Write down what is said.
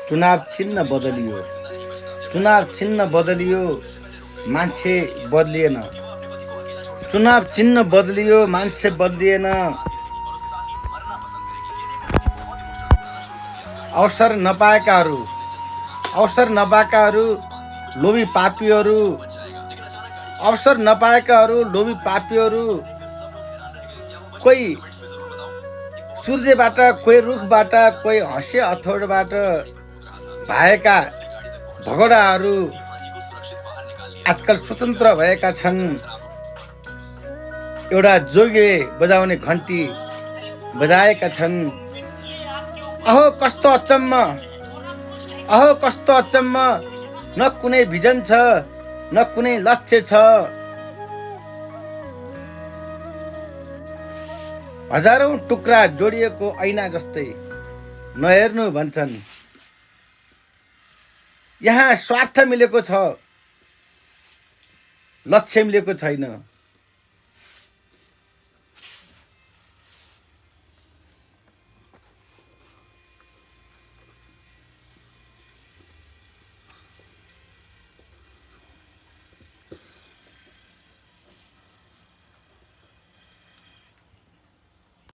चुनाव चिन्ह बदलियो, चुनाव चिन्ह बदलियो, मान्छे बदलिएन। चुनाव चिन्ह बदलियो, मान्छे बदलिएन। अवसर नपाएकाहरू, अवसर नपाएकाहरू, लोभी पापीहरू, अवसर नपाएकाहरू, लोभी पापीहरू, कोही सूर्यबाट, कोही रुखबाट, कोही हँसे अथोडबाट भएका भगोडाहरू आजकल स्वतन्त्र भएका छन्। एउटा जोगीले बजाउने घन्टी बजाएका छन्। अहो कस्तो अचम्म, अहो कस्तो अचम्म, न कुनै भिजन छ, न कुनै लक्ष्य छ। हजारौं टुक्रा जोडिएको ऐना जस्तै नहेर्नु भन्छन्। यहाँ स्वार्थ मिलेको छ, लक्ष्य मिलेको छैन।